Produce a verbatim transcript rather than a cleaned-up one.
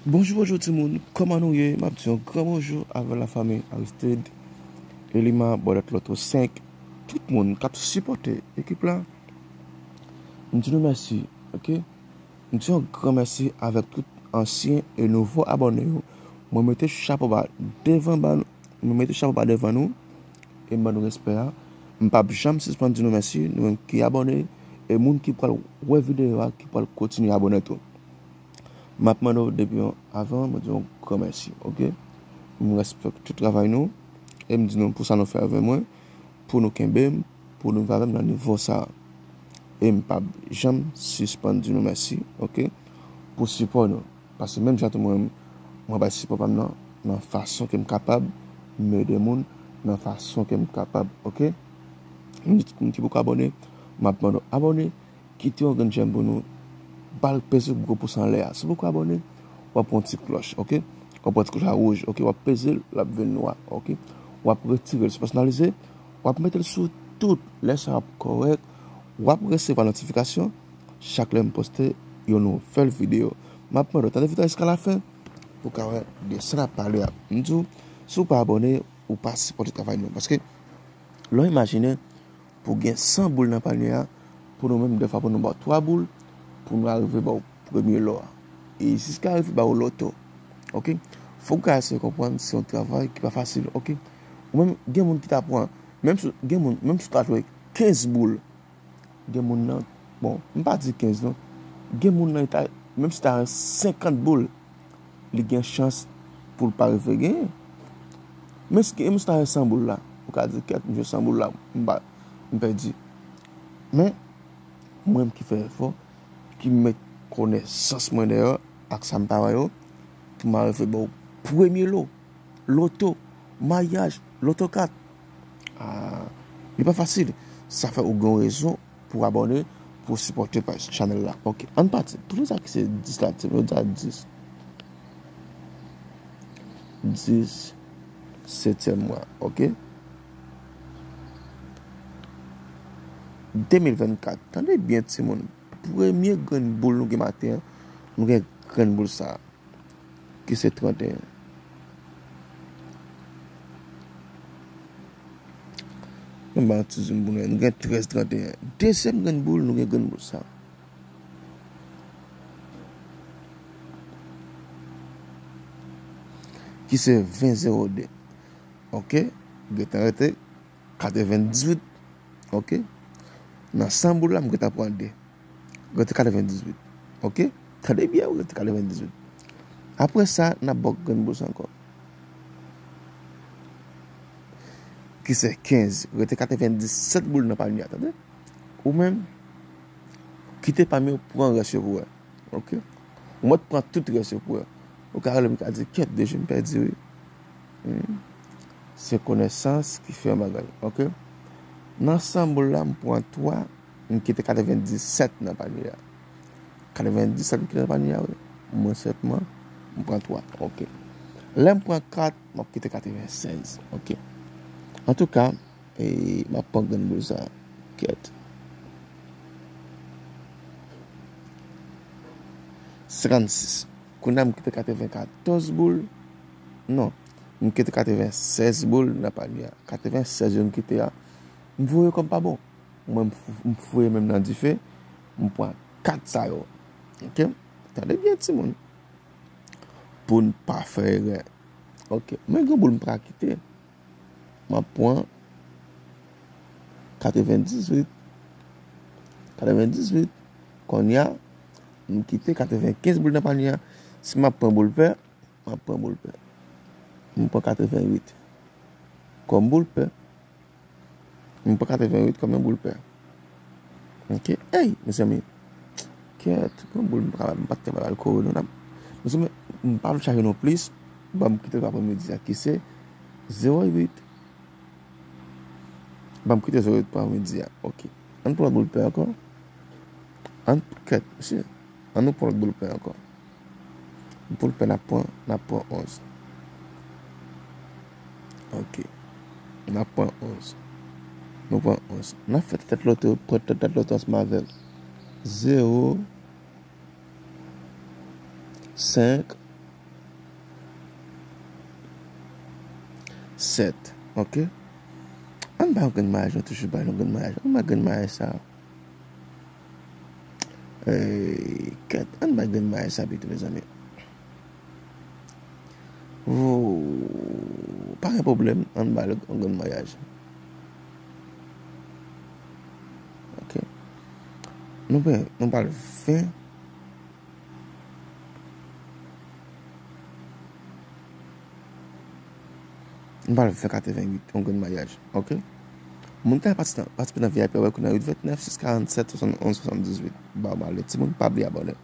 Bonjou, bonjou timoun, kòman nou ye? M ap di yon gran bonjou avè lafanmi Aristide, Elima, Bòdèt Loto senk, tout moun k ap sipòte ekip la. M di nou mèsi, oke? M di yon gran mèsi avèk tout ansyen e nouvo abòne yo. Mwen mete chapo ba devan ba nou, mwen mete chapo ba devan nou e m ban nou respè a. M p ap janm sispann di nou mèsi, nou menm ki abòne e moun ki pral wè videyo a, ki pral kontinye abòne tou. M ap mande w depi yon avan, mwen di yon gran mèsi, oke? M respekte tout travay nou e m di nou pou sa nou fè avè mwen, pou nou kenbe m, pou nou viv avè m nan nivo sa a. E m p ap janm sispann di nou mèsi, oke? Pou sipò nou. Paske menm jan tou mwen, mwen bay sipò pa m nan, nan fason ke m kapab, m ede moun nan fason ke m kapab, oke? Moun ki poko abòne, m ap mande w abòne, kite yon grenn jèm pou nou, ba l peze gwo pous anlè a. Si w poko abòne, w ap pran ti klòch, oke? W ap pran ti klòch la wouj, oke? W ap peze l, l ap vin nwa, oke? W ap retire l sou pèsonalize, w ap mete l sou tout. Lè sa w ap kòrèk, w ap resevwa notifikasyon chak lè m poste yon nouvèl videyo. M ap mande w tande videyo a jiska lafen pou w ka wè de sa n ap pale a. M di w, si w pa abòne, ou pa sipòte travay nou. Paske lè w imajine pou gen san boul nan panye a, pou nou menm, dèfwa pou nou ba w twa boul, pou nou arive ba w premye lò a. E jiska rive ba w loto. Oke? Fòk w ka eseye konprann se yon travay ki pa fasil, oke? Ou menm, gen moun ki ta pran, menm si, gen moun, menm si w ta jwe kenz boul, gen moun nan, bon, m pa di kenz non, gen moun nan, li ta, menm si ta senkant boul, li gen chans pou l pa rive genyen. Men si, men si ta gen san boul la, ou ka di, kèt, m jwe san boul la, m pa, m pèdi. Men, mwen menm ki fè efò, ki met konesans mwen dèyò, ak sa m pa wè yo, pou m arive ba w premye lo, loto, maryaj, loto kat. Ah, li pa fasil. Sa fè ou gen yon rezon pou w abòne, pou w sipòte paj chanèl la. Oke, ann pati. Tout sa ki se dis la, ti, nou di a dis. Dis, setyèm mwa, oke? De mil vennkat. Tande byen, timoun. Premye grenn boul nou gen maten an, nou gen grenn boul sa a. Ki se tranteyen. Mwen ba yon ti zoom pou nou wè. Nou gen trèz tranteyen. Dezyèm grenn boul, nou gen grenn boul sa. Ki se ven zewo de. Oke? Gentan rete katrevendizuit. Oke? Nan san boul la, m gentan pran de. Rete katrevendizuit. Oke? Tande byen, rete katrevendizuit. Apre sa, n ap ba w grenn boul sa ankò. Ki se kenz. Rete katrevendisèt boul nan panye a, tande? Ou menm, kite pa m yo, pran rès yo pou wè. Oke? Ou mèt pran tout rès yo pou wè. Ou ka rele m, ka di, kèt, deja m pèdi, wi. Hmm. Se konesans ki fè yon bagay, oke? Nan san boul la, m pran twa, m kite katrevendisèt nan panye a. Katrevendisèt m kite nan panye a, wi. Mwen senpman, m pran twa, oke. Lè m pran kat, m ap kite katrevensèz, oke. Antouka, e, m ap pran grenn boul sa, kèt. Senkannsis. Kounye a m kite katrevenkatòz boul. Non, m kite katrevensèz boul nan panye a. Katrevensèz yo m kite a, m voye kòm pa bon. Mwen, m f-, m foure men m nan dife, m pran kat sa yo. Oke? Tande byen, timoun. Pou n pa fè erè. Oke. Men gen boul m pa kite. M ap pran katrevendizwit. Katrevendizwit. Kounye a, m kite katrevenkenz boul nan panye a. Si m ap pran boul pè, m ap pran boul pè. M pran katrevenwit. Kòm boul pè. M pran katrevenwit kòm yon boul pè. Oke. Ey, mezanmi. Kèt, pran boul, m pa, m pa t kapab al kore non. Mezanmi, m pa vle chaje non plis. Ban m kite l pou aprèmidi a ki se zewo uit. Ban m kite zewo uit pou aprèmidi a. Oke. Ann pran lòt boul pè ankò. Ann, kèt, mesye. Ann nou pran lòt boul pè ankò. Boul pè n ap pran, n ap pran onz. Oke. N ap pran onz. Nou pran onz. N ap fè tèt loto, pran tèt, tèt loto ansanm avè l. Zewo, senk, Sèt, ok. Ann bay yon grenn mayaj, nou toujou bay yon grenn mayaj. Ann bay grenn mayaj sa. Ey, kèt, ann bay grenn mayaj sa pito, mezanmi. Vou, pa gen pwoblèm, ann bay yon grenn mayaj. Ok. Nou pral, nou pral fè M pral fè katrevenn uit, yon grenn mayaj, ok? Moun ki ta patisipe nan V I P a, wè kou nan uit vennèf, sis karannsèt, swasannonz, swasanndizuit. Ba w male, timoun, pa bliye abòne.